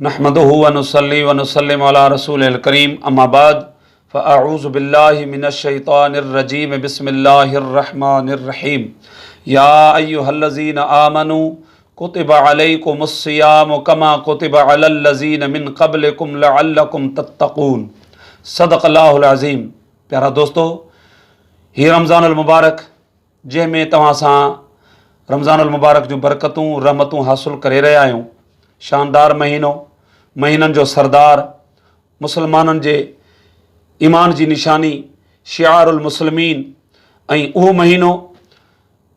نحمده ونصلي ونسلم علي رسوله الڪريم اما بعد فاعوذ بالله من الشيطان الرجيم بسم الله الرحمن الرحيم يا ايها الذين آمنوا كتب عليكم الصيام كما كتب على الذين من قبلكم لعلكم تتقون صدق الله العظيم پيارا دوستو هي رمضان المبارڪ جنهن ۾ توهان سان رمضان المبارڪ جون برڪتون رحمتون حاصل ڪري رهيا آهيون. شاندار مهينو، مهينن جو سردار، مسلمانن جي ايمان جي نشاني، شعار المسلمين ۽ اهو مهينو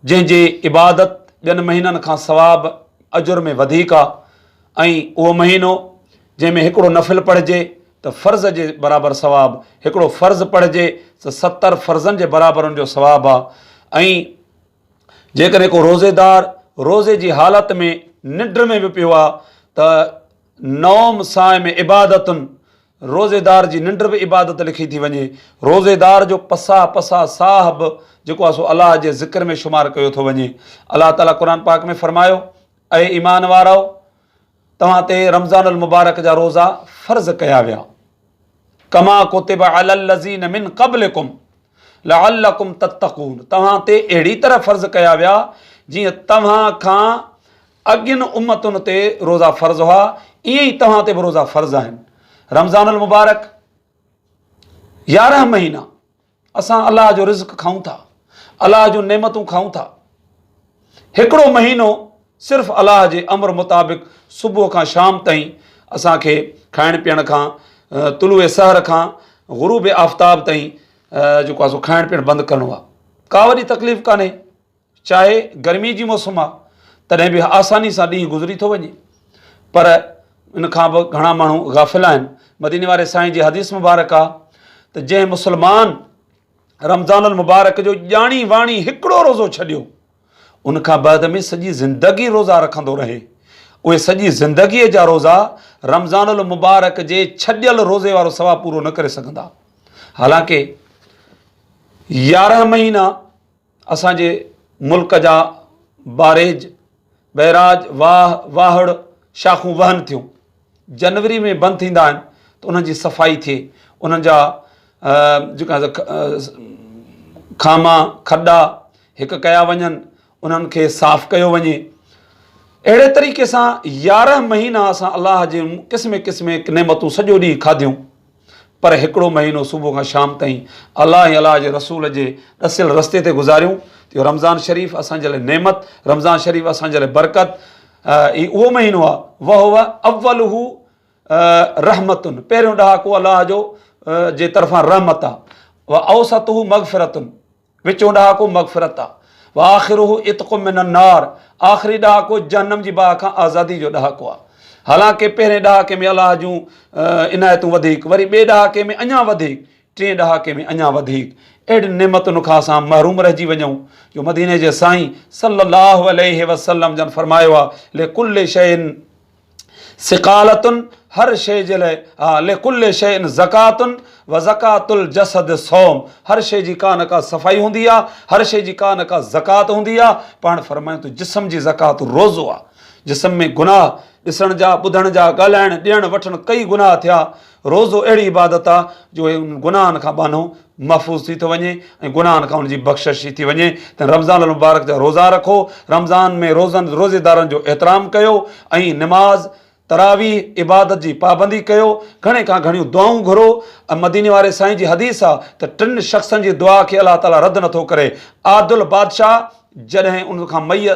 جنهن جي عبادت ٻين مهينن کان ثواب اجر ۾ وڌيڪ آ ۽ اهو مهينو جنهن ۾ هڪڙو نفل پڙهجي ته فرض جي برابر ثواب، هڪڙو فرض پڙهجي ته 70 فرضن جي برابر ان جو ثواب آ ۽ جيڪڏهن ڪو روزيدار روزي جي حالت ۾ ننڊ ۾ به پيو آ ته نوم صائم عبادتن روزيدار جي ننڊ به عبادت لکي ٿي وڃي، روزيدار جو پساهه پساهه ساهه به جيڪو آ سو الله جي ذڪر ۾ شمار ڪيو ٿو وڃي. الله تعاليٰ قرآن پاڪ ۾ فرمايو، اي ايمان وارؤ! توهان تي رمضان المبارڪ جا روزا فرض ڪيا ويا ڪما ڪتب علی الذين من قبلڪم لعلڪم تتقون توهان تي اهڙي طرح فرض ڪيا ويا جيئن توهان کان اڳين امتن تي روزا فرض هئا ائين ئي توهان تي به روزا فرض آهن رمضان المبارڪ 11 مهينا اسان الله جو رزق کائون ٿا، الله جون نعمتون کائون ٿا. هڪڙو مهينو صرف الله جي امر مطابق صبح کان شام تائين اسان کي کائڻ پيئڻ کان طلوع سحر کان غروب آفتاب تائين جيڪو آهي سو کائڻ پيئڻ بند ڪرڻو آهي. ڪا وڏي تڪليف ڪانهي. چاهي گرمي جي موسم آ تڏهن به آساني سان ڏينهن گذري ٿو وڃي پر ان کان به گهڻا ماڻهو غافل آهن. مديني واري سائين جي حديث مبارڪ آ ته جنهن مسلمان رمضان المبارڪ جو ڄاڻي واڻي هڪڙو روزو ڇڏيو ان کان بعد ۾ سڄي زندگي روزا رکندو رهي اهي سڄي زندگيء جا روزا رمضان المبارڪ جي ڇڏيل روزي وارو ثواب پورو نه ڪري سگهندا. حالانڪه 11 مهينا اسان جي ملڪ جا باريج، بئراج، واهه، واهڙ، شاخون وهن ٿيون. جنوري ۾ بند ٿيندا آهن ته انهن جي صفائي ٿئي، انهن جا جيڪا کاما، کڏا هڪ ڪيا وڃن، انهن کي صاف ڪيو وڃي. اهڙي طريقي سان 11 مهينا اسان الله جي قسم قسم نعمتون سڄو ڏينهن کاڌيون. پر هڪڙو مهينو صبح کان شام تائين الله ۽ الله جي رسول جي ڏسيل رستي تي گذاريون ته اهو رمضان شريف اسان جي لاء نعمت، رمضان شريف اسان جي لاء برڪت، هي اهو مهينو آهي وهو اوله رحمت پهريون ڏهاڪو الله جو جي طرفان رحمت آهي واوسطه مغفرت وچون ڏهاڪو مغفرت آ. واخره عتق من النار آخري ڏهاڪو جهنم جي باهه کان آزادي جو ڏهاڪو آ. حالانڪه پهرين ڏهاڪي ۾ الله جون عنايتون وڌيڪ، وري ٻئي ڏهاڪي ۾ اڃا وڌيڪ، ٽئين ڏهاڪي ۾ اڃا وڌيڪ. اهڙين نعمتن کان اسان محروم رهجي وڃون جو مديني جي سائين صلّي الله عليه وسلّم جن فرمايو آ، لڪل شيء سقالة هر شيء جي لاء ها لڪل شيء زڪوة وزڪوة الجسد الصوم هر شيء جي ڪا نه ڪا صفائي هوندي آ هر شيء جي ڪا نه ڪا زڪوات هوندي آ پاڻ فرمايو ته جسم جي زڪوات روزو آ جسم ۾ گناهه ڏسڻ جا ٻڌڻ جا ڳالهائڻ ڏيڻ وٺڻ ڪئي گناهه ٿيا روزو اهڙي عبادت آ جو انهن گناهن کان ٻانهو محفوظ ٿي ٿو وڃي ۽ گناهن کان ان جي بخشش ٿي وڃي ته رمضان المبارڪ جا روزا رکو، رمضان ۾ روزن روزيدارن جو احترام ڪيو ۽ نماز تراويح عبادت جي پابندي ڪيو، گهڻي کان گهڻيون دعائون گهرو ۽ مديني واري سائين جي حديث آ ته ٽن شخصن جي دعا کي الله تعالي رد نٿو ڪري، عادل بادشاهه جڏهن ان کان مئي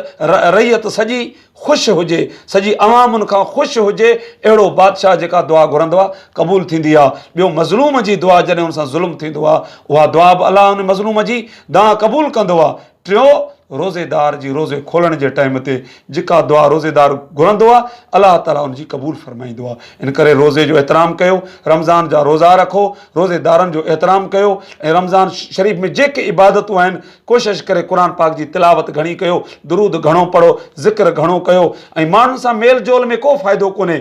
رعيت سڄي خوش هجي، سڄي عوام ان کان خوش هجي، اهڙو بادشاهه جيڪا دعا گهرندو آهي قبول ٿيندي آهي. ٻيو مظلوم جي دعا جڏهن ان سان ظلم ٿيندو آهي اها دعا به الله ان مظلوم جي دانهن قبول ڪندو آهي. ٽيون روزيدار جي روزي کولڻ جي ٽائيم تي جيڪا دعا روزيدار گهرندو آهي الله تعالي ان جي قبول فرمائيندو آهي. ان ڪري روزي جو احترام ڪيو، رمضان جا روزا رکو، روزيدارن جو احترام ڪيو ۽ رمضان شريف ۾ جيڪي عبادتون آهن ڪوشش ڪري قرآن پاڪ جي تلاوت گهڻي ڪيو، درود گهڻو پڙهو، ذڪر گهڻو ڪيو ۽ ماڻهن سان ميل جول ۾ ڪو فائدو ڪونهي،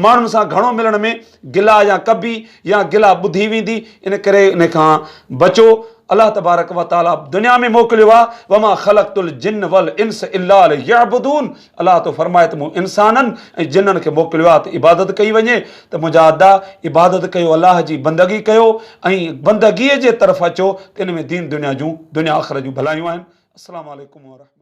ماڻهن سان گهڻو ملڻ ۾ گلا يا ڪبي يا گلا ٻڌي ويندي، ان ڪري ان کان بچو. الله تبارڪ و تعالي دنيا ۾ موڪليو آ، وما خلقت الجن والانس الا ليعبدون، الله ٿو فرمائي ته مون انسانن ۽ جنن کي موڪليو آ ته عبادت ڪئي وڃي ته منهنجا ادا عبادت ڪيو الله جي بندگي ڪيو ۽ بندگي جي طرف اچو ته ان ۾ دين دنيا جون دنيا آخرت جون ڀلايون آهن. السلام عليڪم ورحمة.